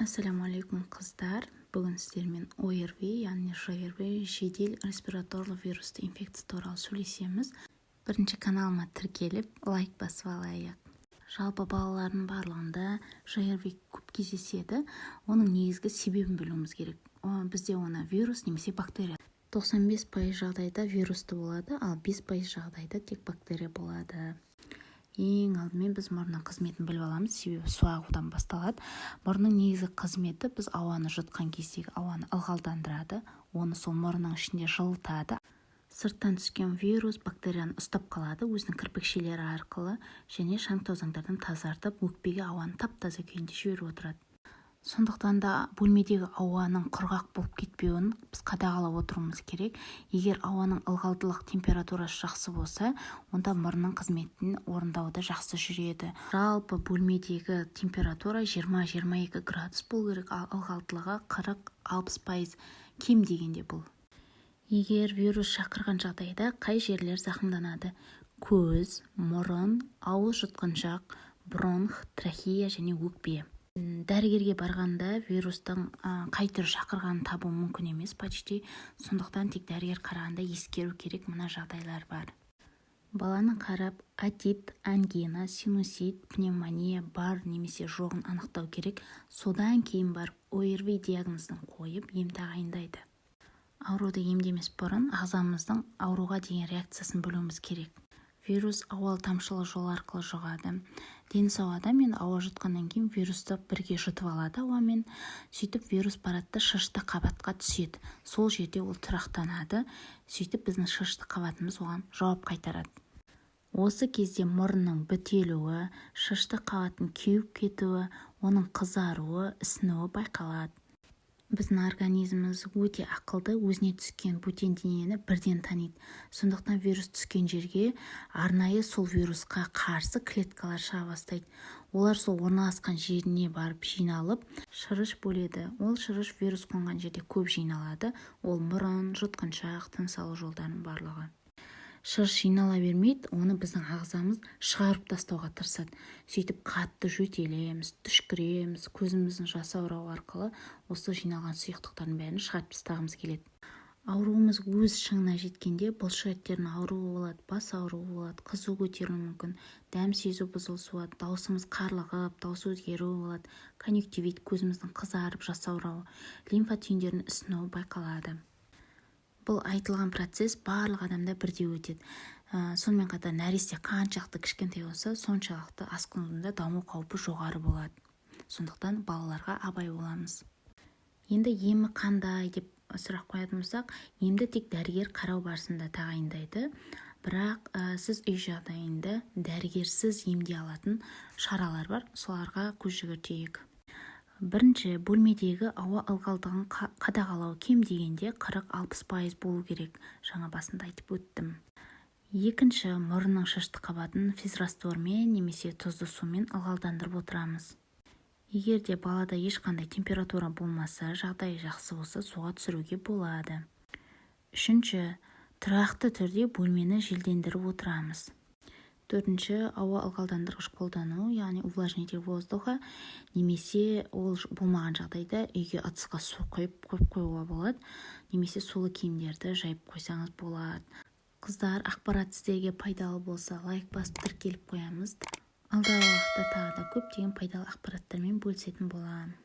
Ассалаумағалейкум, қыздар! Бүгін сіздермен ОРВИ, яғни ЖРВИ, жедел респираторлы вирусты инфекция туралы сөйлесеміз. Бірінші каналыма тіркеліп, лайк басып алайық. Жалпы балалардың барлығында ЖРВИ көп кездеседі. Оның негізгі себебін білуіміз керек. Бізде оны вирус немесе бактерия. 95% жағдайда вирусты болады, ал 5% жағдайда тек бактерия болады. Ең алдымен біз мұрынның қызметін біліп аламыз, себебі су ағудан басталады. Мұрынның негізгі қызметі: біз ауаны жұтқан кездегі ауаны ылғалдандырады, оны сол мұрынның ішінде жылытады. Сырттан түскен вирус, бактерияны ұстап қалады өзінің кірпікшелері арқылы және шаң тозаңдардан тазартып, өкпеге ауаны тап таза күйінде жіберіп отырады. Сондықтан да бөлмедегі ауаның құрғақ болып кетпеуін біз қадағалап отыруымыз керек. Егер ауаның ылғалдылық температурасы жақсы болса, онда мұрынның қызметін орындауы да жақсы жүреді. Жалпы бөлмедегі температура 20-22 градус болу керек, ал ылғалдылығы 40-60% кем дегенде. Бұл егер вирус шақырған жағдайда қай жерлер зақымданады? Көз, мұрын, ауыз, жұтқыншақ, бронх, трахея және өкпе. Дәрігерге барғанда вирустың қай түрі шақырғанын табу мүмкін емес почти. Сондықтан тек дәрігер қарағанда ескеру керек мына жағдайлар бар: баланы қарап, отит, ангина, синусит, пневмония бар немесе жоғын анықтау керек. Содан кейін барып ОРВИ диагнозын қойып, ем тағайындайды. Ауруды емдемес бұрын ағзамыздың ауруға деген реакциясын білуіміз керек. Вирус ауалы тамшылы жол арқылы жұғады. Дені сау адам енді ауа жұтқаннан кейін вирусты бірге жұтып алады ауамен. Сөйтіп вирус барады да, шырышты қабатқа түседі. Сол жерде ол тұрақтанады. Сөйтіп біздің шырышты қабатымыз оған жауап қайтарады. Осы кезде мұрынның бітелуі, шырышты қабаттың кеуіп кетуі, оның қызаруы, ісінуі байқалады. Біздің организміміз өте ақылды, өзіне түскен бөтен денені бірден таниды. Сондықтан вирус түскен жерге арнайы сол вирусқа қарсы клеткалар шыға бастайды. Олар сол орналасқан жеріне барып жиналып, шырыш бөледі. Ол шырыш вирус қонған жерде көп жиналады. Ол мұрын, жұтқыншақ, тыныс алу жолдарының барлығы. Шырыш жинала бермейді, оны біздің ағзамыз шығарып тастауға тырысады. Сөйтіп қатты жөтелеміз, түшкіреміз, көзіміздің жасаурауы арқылы осы жиналған сұйықтықтардың бәрін шығарып тастағымыз келеді. Ауруымыз өз шыңына жеткенде бұлшық еттердің ауруы болады, бас ауруы болады, қызу көтерілуі мүмкін, дәм сезу бұзылысы болады, даусымыз қарлығып, дауыс өзгеруі болады, конъюнктивит, көзіміздің қызарып жасаурауы, лимфа түйіндерінің ісінуі байқалады. Бұл айтылған процесс барлық адамда бірдей өтеді. Сонымен қатар нәресте қаншалықты кішкентай болса, соншалықты асқынудың да даму қаупі жоғары болады. Сондықтан балаларға абай боламыз. Енді емі қандай деп сұрақ қоятын болсақ, емді тек дәрігер қарау барысында тағайындайды. Бірақ сіз үй жағдайында дәрігерсіз емдей алатын шаралар бар, соларға көз жүгіртейік. Бірінші, бөлмедегі ауа ылғалдығын қадағалау, кем дегенде 40-60% болу керек, жаңа басында айтып өттім. Екінші, мұрынның шырышты қабатын физраствормен немесе тұзды сумен ылғалдандырып отырамыз. Егер де балада ешқандай температура болмаса, жағдайы жақсы болса, суға түсіруге болады. Үшінші, тұрақты түрде бөлмені желдендіріп отырамыз. Төртінші, ауа ылғалдандырғыш қолдану, яғни увлажнитель воздуха, немесе ол болмаған жағдайда үйге ыдысқа су құйып қойып қоюға болады немесе сулы киімдерді жайып қойсаңыз болады. Қыздар, ақпарат сіздерге пайдалы болса, лайк басып, тіркеліп қоямыз. Алдағы уақытта тағы да көптеген пайдалы ақпараттармен бөлісетін боламын.